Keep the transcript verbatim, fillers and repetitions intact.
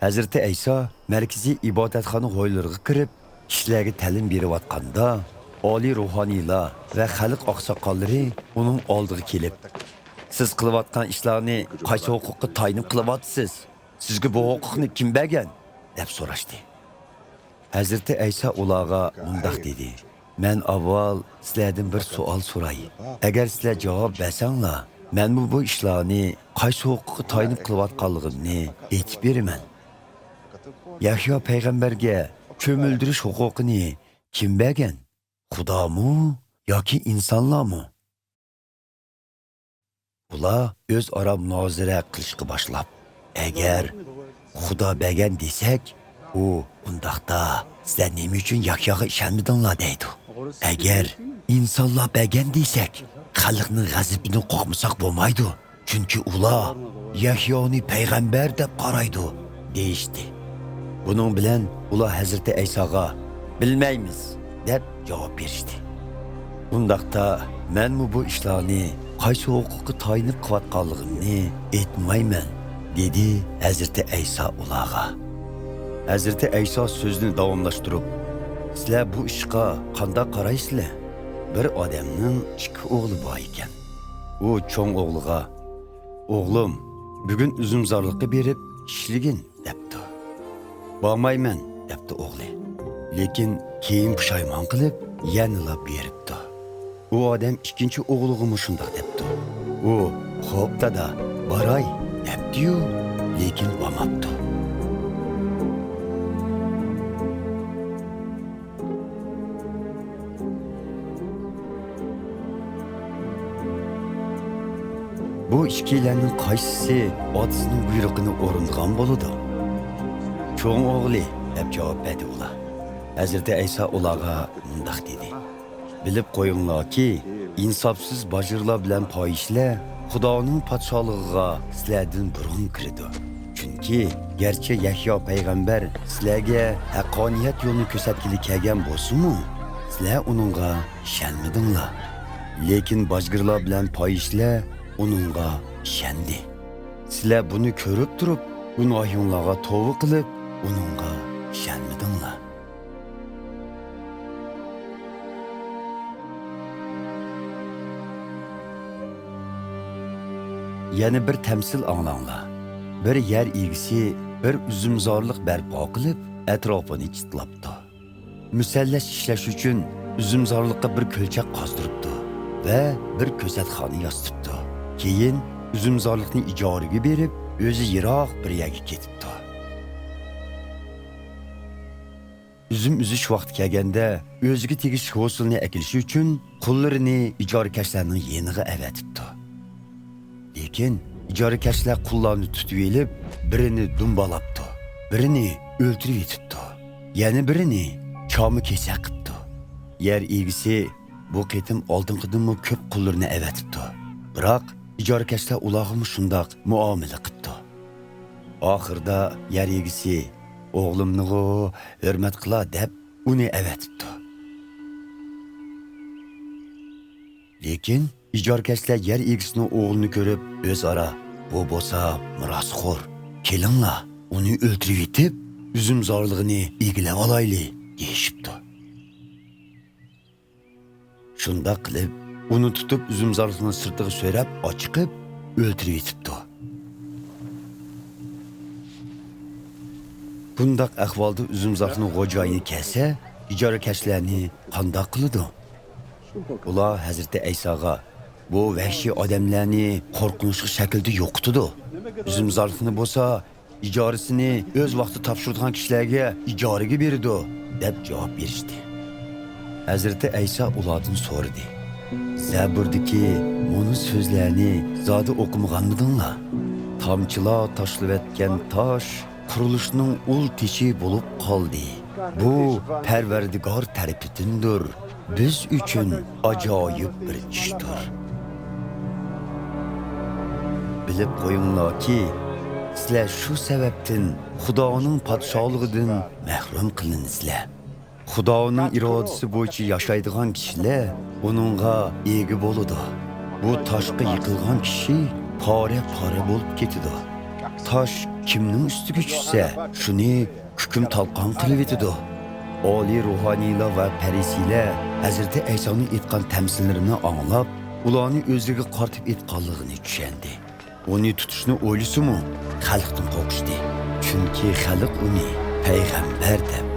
ھەزرىتى ئەيسا مەركىزىي ئىبادەتخانا ھويلىرىغا كىرىپ، كىشىلەرگە تەلىم بېرىۋاتقاندا، ئالىي روھانىيلار ۋە خەلق ئاقساقاللىرى ئۇنىڭ ئالدىغا كېلىپ، «سىز قىلىۋاتقان ئىشلارنى قايسى ھوقۇققا تايىنىپ قىلىۋاتىسىز؟ سىزگە بۇ ھوقۇقنى كىم بەرگەن؟» دەپ سوراشتى. ھەزرىتى ئەيسا ئۇلارغا مۇنداق دېدى: «مەن ئاۋۋال سىلەردىن بىر سوئال سوراي. ئەگەر سىلەر جاۋاب بەرسەڭلار، مەنمۇ بۇ ئىشلارنى قايسى ھوقۇققا تايىنىپ قىلىۋاتقانلىقىمنى ئېيتىپ بېرىمەن. يەھيا پەيغەمبەرگە چۆمۈلدۈرۈش ھوقۇقىنى كىم بەرگەن؟ خۇدامۇ ياكى ئىنسانلارمۇ؟» ئۇلار ئۆزئارا مۇنازىرە قىلىشقا باشلاپ، «ئەگەر خۇدا بەرگەن دېسەك، ئۇ، ئۇنداقتا سىلەر نېمە ئۈچۈن يەھياغا ئىشەنمىدىڭلار؟» دەيدۇ. «ئەگەر ئىنسانلار بەرگەن دېسەك، خەلقنىڭ غەزىپىدىن قورقمىساق بولمايدۇ. چۈنكى ئۇلار يەھيانى پەيغەمبەر دەپ قارايدۇ» دېيىشتى. بۇنىڭ بىلەن ئۇلار ھەزرىتى ئەيساغا، «بىلمەيمىز» دەپ جاۋاب بېرىشتى. «ئۇنداقتا مەنمۇ بۇ ئىشلارنى قايسى ھوقۇققا تايىنىپ قىلىۋاتقانلىقىمنى ئېيتمايمەن» دېدى ھەزرىتى ئەيسا ئۇلارغا. ھەزرىتى ئەيسا سۆزىنى داۋاملاشتۇرۇپ، «سىلەر بۇ ئىشقا قانداق قارايسىلەر؟ بىر ئادەمنىڭ ئىككى ئوغلى بار ئىكەن. ئۇ چوڭ ئوغلىغا، 'ئوغلۇم، بۈگۈن ئۈزۈمزارلىققا بېرىپ ئىشلىگىن' دەپتۇ. 'بارمايمەن' دەپتۇ ئوغلى. لېكىن كېيىن پۇشايمان قىلىپ، يەنىلا بېرىپتۇ. ئۇ ئادەم ئىككىنچى ئوغلىغىمۇ شۇنداق دەپتۇ. ئۇ، 'خوپ، دادا، باراي' دەپتىيۇ، لېكىن بارماپتۇ.» بۇ ئىككىيلەننىڭ قايسىسى ئاتىسىنىڭ بۇيرۇقىنى ئورۇندىغان بولىدۇ؟ چوڭ ئوغلى، دەپ جاۋاب بەردى ئۇلار. ھەزرىتى ئەيسا ئۇلارغا مۇنداق دېدى: بىلىپ قويۇڭلاركى، ئىنساپسىز باجىرلار بىلەن پاھىشىلەر خۇدانىڭ پادىشاھلىقىغا سىلەردىن بۇرۇن كىرىدۇ. چۈنكى گەرچە يەھيا پەيغەمبەر سىلەرگە ھەققانىيەت يولىنى كۆرسەتكىلى كەلگەن بولسىمۇ، سىلەر ئۇنىڭغا ئىشەنمىدىڭلار. لېكىن باجگىرلار بىلەن پاھىشىلەر ئۇنىڭغا ئىشەندى. سىلەر بۇنى كۆرۈپ تۇرۇپ، گۇناھىڭلارغا توۋا قىلىپ، ئۇنىڭغا ئىشەنمىدىڭلار. يەنە بىر تەمسىل ئاڭلاڭلار. بىر يەر ئىگىسى بىر ئۈزۈمزارلىق بەرپا قىلىپ، ئەتراپىنى چىتلاپتۇ. مۇسەللەس ئىشلەش ئۈچۈن ئۈزۈمزارلىققا بىر كۆلچەك قازدۇرۇپتۇ ۋە بىر كۆزەتخانا ياسىتىپتۇ. كېيىن ئۈزۈمزارلىقنى ئىجارىگە بېرىپ، ئۆزى يىراق بىر يەرگە كېتىپتۇ. ئۈزۈم ئۈزۈش ۋاقتى كەلگەندە، ئۆزىگە تېگىشلىك ھوسۇلنى ئەكېلىش ئۈچۈن قۇللىرىنى ئىجارىكەشلەرنىڭ يېنىغا ئەۋەتىپتۇ. لېكىن ئىجارىكەشلەر قۇللارنى تۇتۇۋېلىپ، بىرىنى دۇمبالاپتۇ، بىرىنى ئۆلتۈرۈۋېتىپتۇ، يەنە بىرىنى چامە كېسەك قىپتۇ. يەر ئىگىسى بۇ قېتىم ئالدىنقىدىنمۇ كۆپ قۇللىرىنى ئەۋەتىپتۇ. بىراق ئىجارىكەشلەر ئۇلارغىمۇ شۇنداق مۇئامىلە قىپتۇ. ئاخىرىدا يەر ئىگىسى، «ئوغلۇمنىغۇ ھۆرمەت قىلا» دەپ، ئۇنى ئەۋەتىپتۇ. لېكىن ئىجارىكەشلەر يەر ئىگىسىنىڭ ئوغلىنى كۆرۈپ، ئۆزئارا، «بۇ بولسا مىراسخور. كېلىڭلار، ئۇنى ئۆلتۈرۈۋېتىپ، ئۈزۈمزارلىقىنى ئىگىلەۋالايلى» دېيىشىپتۇ. شۇنداق قىلىپ، ئۇنى تۇتۇپ، ئۈزۈمزارلىقنىڭ سىرتىغا سۆرەپ، ئاچىقىپ، ئۆلتۈرۈۋېتىپتۇ. بۇنداق ئەھۋالدا ئۈزۈمزارلىقنىڭ خوجايىنى كەلسە، ئىجارىكەشلەرنى قانداق قىلىدۇ؟ ئۇلار ھەزرىتى ئەيساغا، «بۇ ۋەھشىي ئادەملەرنى قورقۇنچلۇق شەكىلدە يوقىتىدۇ. ئۈزۈمزارلىقنى بولسا ئىجارىسىنى ئۆز ۋاقتىدا تاپشۇرىدىغان كىشىلەرگە ئىجارىگە بېرىدۇ» دەپ جاۋاب بېرىشتى. ھەزرىتى ئەيسا ئۇلاردىن سورىدى، «زەبۇردىكى مۇنۇ سۆزلەرنى زادى ئوقۇمىغانمىدىڭلار؟ تامچىلار تاشلىۋەتكەن تاش قۇرۇلۇشنىڭ ئۇل تېشى بولۇپ قالدى. بۇ پەرۋەردىگار تەرىپىدىندۇر. بىز ئۈچۈن ئاجايىپ بىر ئىشتۇر.» بىلىپ قويۇڭلاركى، سىلەر شۇ سەۋەبتىن خۇدانىڭ پادىشاھلىقىدىن مەھرۇم قىلىنىسىلەر. خۇدانىڭ ئىرادىسى بويىچە ياشايدىغان كىشىلەر ئۇنىڭغا ئىگە بولىدۇ. بۇ تاشقا يىقىلغان كىشى پارە-پارە بولۇپ كېتىدۇ. تاش كىمنىڭ ئۈستىگە چۈشسە، شۇنى كۈكۈم تالقان قىلىۋېتىدۇ. ئالىي روھانىيلار ۋە پەرىسىيلەر ھەزرىتى ئەيسانىڭ ئېيتقان تەمسىللىرىنى ئاڭلاپ، ئۇلارنى ئۆزلىرىگە قارىتىپ ئېيتقانلىقىنى چۈشەندى. ئۇنى تۇتۇشنى ئويلىسىمۇ، خەلقتىن قورقۇشتى. چۈنكى خەلق ئۇنى پەيغەمبەر دەپ